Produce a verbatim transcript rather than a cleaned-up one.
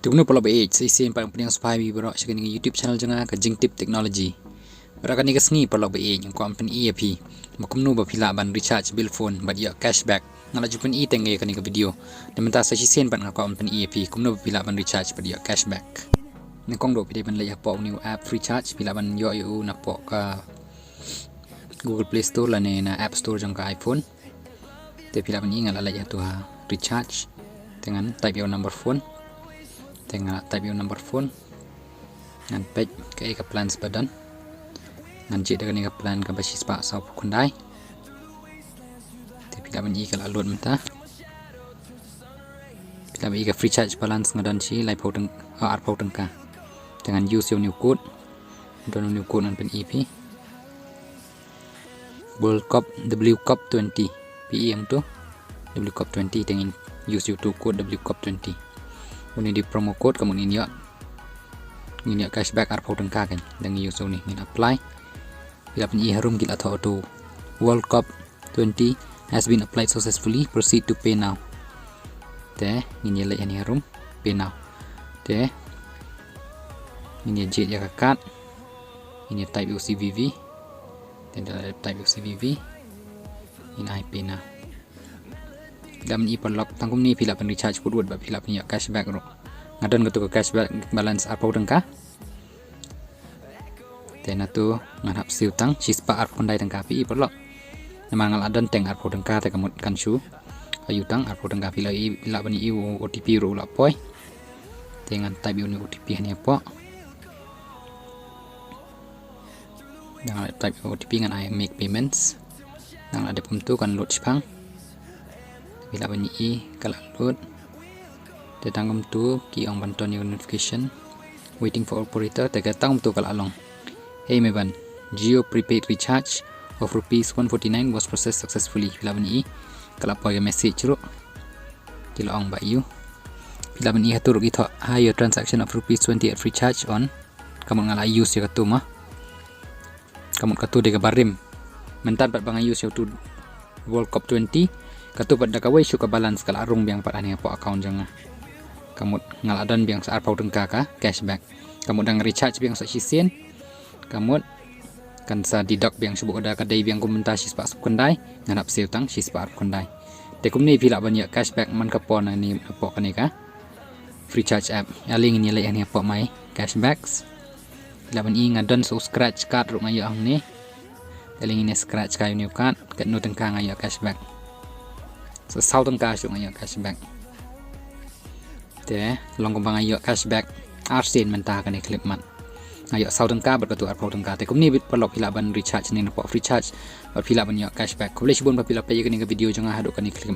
Te kumno paralok ba ïeit, sa shisien pat nga pdiang sngewbha ïa phi baroh sha kane ka YouTube channel jong nga ka Jingtip Technology. Bad ha kane ka sngi paralok ba ïeit, nga kwah ban pyni ïa phi ba kumno ba phi lah ban recharge bill phone bad ïoh cashback. Nga la ju pyni teng ïa kane ka video. Te mynta sa shisien pat nga kwah ban pyni ïa phi kumno ba phi lah ban recharge bad ïoh cashback. Nyngkong ruh phi dei ban leit hapoh une u app FreeCharge, phi lah ban ïoh ïa u napoh ka Google Play Store lane na App Store jong ka iPhone. Te phi lah ban i nga la leit hato ha recharge. Te ngan type ïa u number phone. Te nga la type ïa u number phone. Ngan peit kaei ka plans ba don. Ngan jied da kane ka plan kaba shispah sawphew khyndai. Te phi lah ban i ka la load mynta. Phi lah ban i ka FreeCharge balance nga don shi laiphew tyng-, oh, arphew tyngka. Te ngan use ïa une u code. Don une u code ngan pyni ïa phi. World Cup, W Cup twenty. Phi i ïa uto, W Cup twenty, te ngin use ïa uto u code W Cup twenty. Une u dei promo code, ka mut ngin ïoh, ngin ïoh cashback arphew tyngka kan. Te ngin use une, ngin apply. Phi lah ban i harum ki la thoh uto, World Cup twenty has been applied successfully. Proceed to pay now. Te ngin ïa leit hangne harum, pay now. Te ngin ïa jied ïa ka card. Ngin ïa type ïa u C V V. Te ynda la type ïa u C V V, ngin ai pay now. Phi lah ban i paralok, tang kumne phi lah ban recharge pud wut bad phi lah ban ïoh cashback ruh. Nga don kato ka cashback balance arphew tyngka. Te nato ngan hap siew tang shispah arphew khyndai tyngka, phi i paralok. Namar nga la don teng arphew tyngka, te ka mut kan shu ïoh tang arphew tyngka. Phi lah i, lah ban i u O T P ruh u la poi. Te ngan type ïa une u O T P hangne hapoh. Ngan la type ïa u O T P, ngan ai make payments. Ngan la dep kumto, kan load shipang. Phi lah ban i ka la load. Te tang kumto ki ong ban turn ïa u notification. Waiting for operator, te ka tang kumto ka la long. Hey Meban, Jio prepaid recharge of rupees one forty-nine was processed successfully. Phi lah ban i ka la poi ka message ruh. Ki la ong ba ïoh. Phi lah ban i hato ruh ki thoh, hi, your transaction of rupees twenty at FreeCharge on. Ka mut nga la use ïa kato ma. Ka mut kato dei kaba rim. Mynta pat ba nga use ïa uto World Cup twenty, kato pat da kawei shuh ka balance ka la rung biang pat hangne hapoh account jong nga. Ka mut nga la don biang sa arphew tyngka ka cashback. Ka mut da nga recharge biang sa shisien, ka mut kan sa deduct biang shuh, bad da ka dei biang kum mynta shispah sawphew khyndai, ngan hap siew tang shispah arphew khyndai. Te kumne phi lah ban ïoh cashback man ka por nangne hapoh kane ka FreeCharge app. Ale ngin ïa leit hangne hapoh My Cashbacks. Phi lah ban i nga don sa u scratch card ruh nga ïoh hangne. Ale ngin ïa scratch kai une u card, katno tyngka nga ïoh cashback. Sa saw tyngka shuh nga ïoh cashback. Te long kumba nga ïoh cashback arsien mynta kane ka khyllipmat. Nga ïoh saw tyngka bad kato arphew tyngka. Te kumne bit paralok phi lah ban recharge hangne napoh FreeCharge bad phi lah ban ïoh cashback. Khublei shibun ba phi la peit ïa kane ka video jong nga haduh kane ka khyllipmat.